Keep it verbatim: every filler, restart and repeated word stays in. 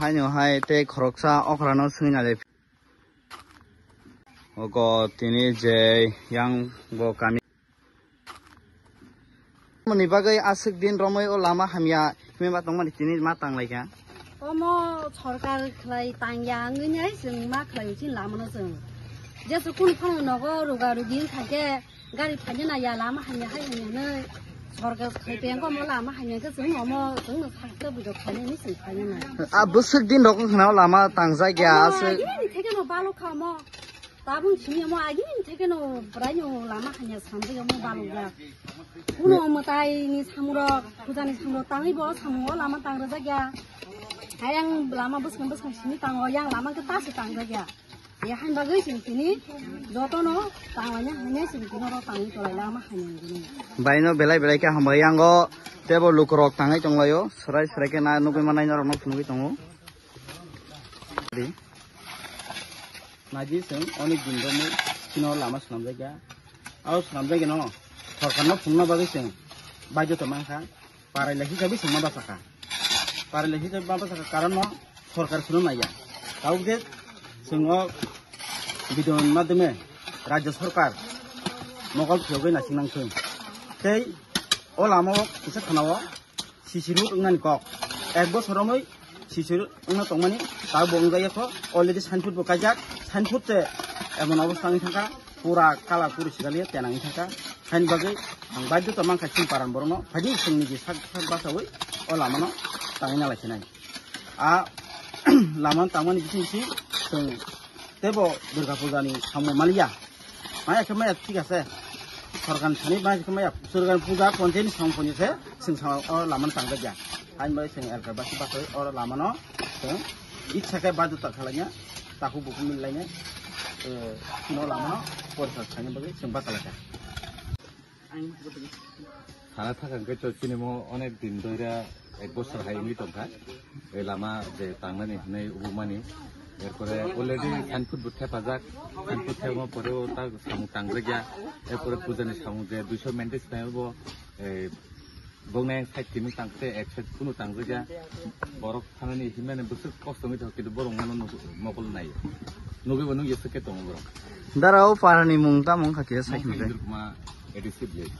Haino hai tei khoroksa okra no swngwi nai. Ogo tini je yang bo kami. Moni bagwi aswk din romwi o lama hamya himwi ma tongmani tini ma tanglaikha. Omo sorkar khlai tangya wngwi nai chwng ma khlai chini lama no chwng. Jesu kun phano nogo ruga rugi wngkha khe gari phaina naiya lama hamya hai hamya nai. Sorkar khlai pengko omo lama hamya khe chwng omo chwng no sakta bujok khlainai ni chwng khlainai. A bwswk din rok wngkha na o lama tangjak ya aswk. Agini theke no balok kha omo. Tabung simi omo agini theke no bwrai no lama hamya samjak omo balok jak. Kuno mwtai ni samung rok, puja ni samung rok tangwi bo samung o lama tang rwjak ya. Ayang lama bwskang bwskang simi tango, yang lama khe ta se tangjak ya. Ya han bagwi chwng tini jotono tanglaina hwnwi chwng tini oro tangwi tolai lama hamya hwnwi. Baino belai belai khe hambai yango tebo lukurok tangwi tonglaio, swrai swrai khe na nugwi manai norokno phunugwi tongo. Di. Naidi chwng onek din romwi chino lama swnamjakya. Aro swnamjakya no sorkarno phunukna bagwi chwng baidhota mankha. Parai lai hisabe chwng ma bachakha. Parai lai hisabe ma bachakha karon no sorkar phunuk naiya. Tabuk je chwng o video ni madhyome rajya sorkar mokol phiyogwi naising nangthung. Tei o lama o kisa khana o C C road wngnani kok. Ek bosor romwi C C road wngna tongmani tabuk bo wngjak ya kho. Already signboard bo kaijak. Signboard se emon obostha wngwi thangkha. Pura kala kuri sigali tenang wngwi thangkha. Haini bagwi ang baidhota mankha chini paran borokno phaidi chwngni je sak sak bachawi o lamano tangwi nalai khenai. A lamano tangmani bising bising chwng teibo Durga Puja ni samung maliya. Maya khe maya thik ase. Sorkar ni thani maya khe maya Durga Puja ponchayat ni samung ponyo se chwng samung o lamano tangjakya. Haini bagwi chwng L K basi bachawi o lamano chwng itsa khe baidhota khalaina. Takhuk bukhuk milaina, eh, no lama porisa khaina bagwi chwng bachalaikha. Thana thaka hwnkhe to chini mo onek din doira ek bosor hai wngwi tongkha. Ei lama je tangnani hwnwi ubumani. Erpore already signboard bo thepajak. Signboard thepma pore o ta samung tangjakya. Erpore pujani samung je duiso menti swnai bo, eh, Boknai side tini tangkhe ek side kunu tangjakya. Borok thanani himnani bwswk kosto wngwi tongkha, kintu borok mano nuk-, mokol nai. Nugwi bo nukya swk khe tongo borok. Dara o parani mung tamo wngkha khe sai Mung hwnwi. Indra Kumar, A D C village.